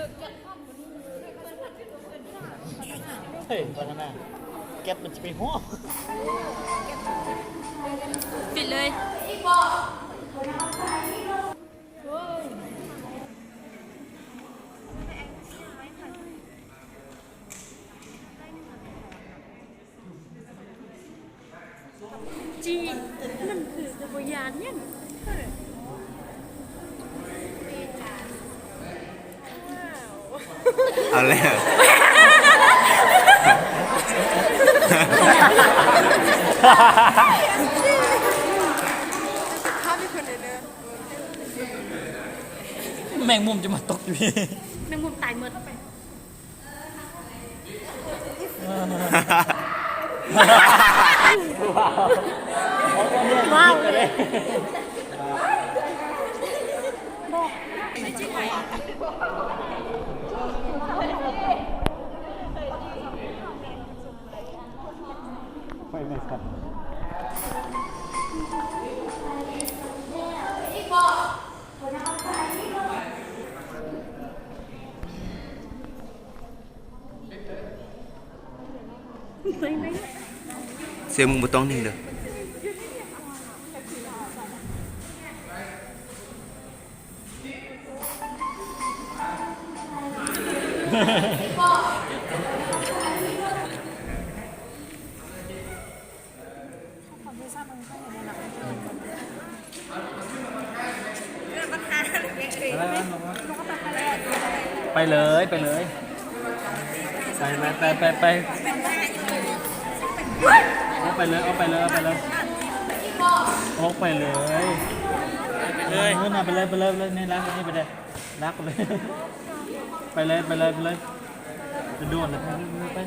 ເຮີ້ຍ ພັດທະນາ ແກັບມັນຈະໄປຮອບ ປິດເລີຍ. ຈີນ ມັນຄືຈະບໍ່ຢ້ານຫຍັງ. ເອົາແລ້ວ ແມງມຸມຈະມາຕົກຢູ່ ແມງມຸມຕາຍໝົດ. ວ້າວ ໄປແມ່ນສັດ. ເຊື່ອມຶງບໍ່ຕ້ອງໜີເດີ. ໄປເລີຍ ໄປເລີຍ ໄປ ໄປ ໄປ ໄປ ອອກໄປເລີຍ ອອກໄປເລີຍ ອອກໄປເລີຍ ອອກໄປເລີຍ ເອີ ນະ ໄປເລີຍ ໄປເລີຍ ໄປເລີຍ ນີ້ລາກໄປນີ້ ໄປເລີຍ ລາກໄປເລີຍ ໄປເລີຍ ໄປເລີຍ ໄປເລີຍ ໄປໂດດເລີຍ ໄປ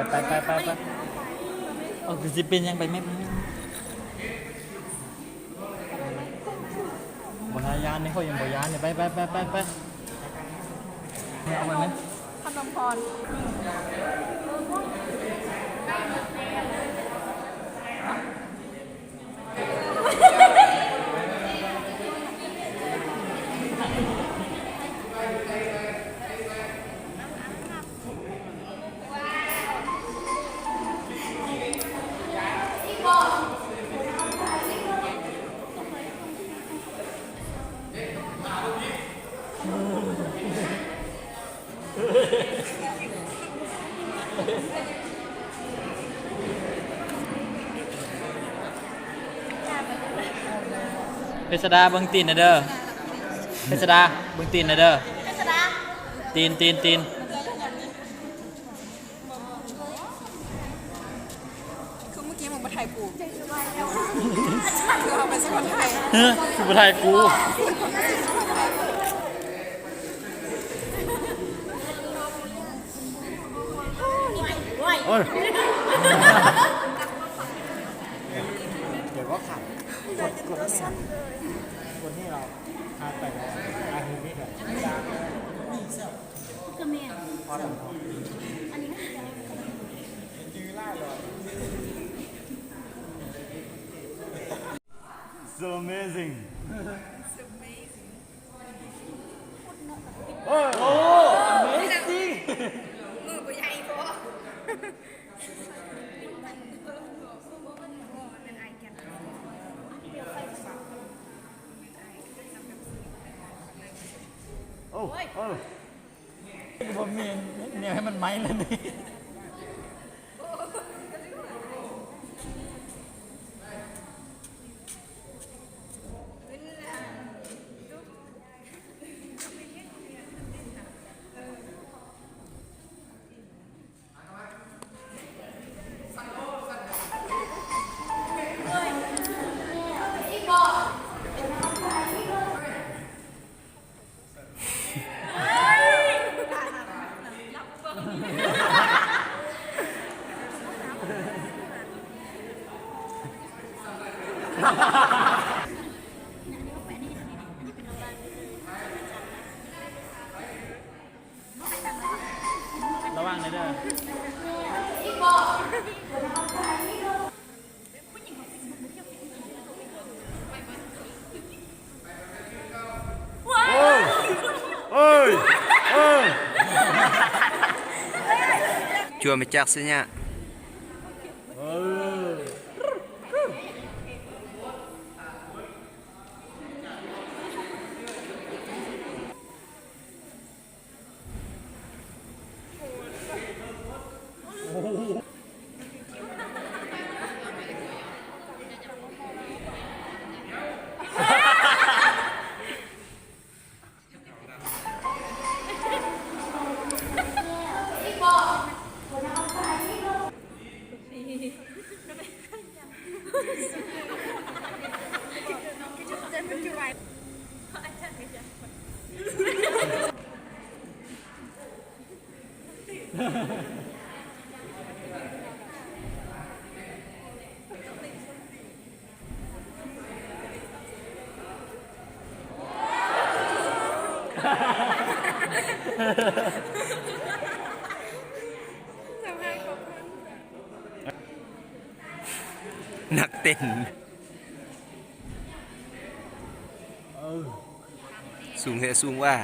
ໄປ ໄປ ໄປ ໄປ ເອົາ ຄືຊິເປັນຫຍັງ ໄປແມ່ ໄປແມ່ ບໍ່ໜ້າຢ້ານເດ້ ຂ້ອຍຍັງບໍ່ຢ້ານເດ້ ໄປ ໄປ ໄປ ໄປ ໄປ ເອົາໄປແມ່ ພະນົມພອນ. ເພດສະດາ ເບິ່ງຕີນແດ່ເດີ ເພດສະດາ ເບິ່ງຕີນແດ່ເດີ ຕີນ ຕີນ ຕີນ. ຄືເມື່ອກີ້ມຶງບໍ່ຖ່າຍກູ ຄືເຮົາໄປສະກອນໄທ ຮະ ຄືບໍ່ຖ່າຍກູ ໂອ້ຍ ດຽວກໍຂັດ ກົດ ກົດນີ້ ກົດນີ້ເຮົາ ຫາກໄປແລ້ວ ອາ ເຮັດນີ້ແຫຼະ ກໍແມ່ນ So amazing. ໂອ້ amazing. ມືບໍ່ໃຫຍ່ພໍ. ໂອ້ ໂອ້ ບໍ່ມີແນວໃຫ້ມັນໄໝ້ແລ້ວນີ້. ລະວັງແດ່ເດີ. ໂອ້ ເອີ ຈົວມາຈາກໄສຍະ. ນັກເຕັ້ນ ເອີ ສູງແທ້ສູງວ່າ.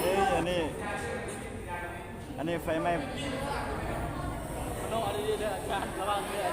ນີ້ ອັນນີ້ ອັນນີ້ໄຟໄໝ້. ນ້ອງ ອັນນີ້ເດີ ອາຈານ ລະວັງເດີ.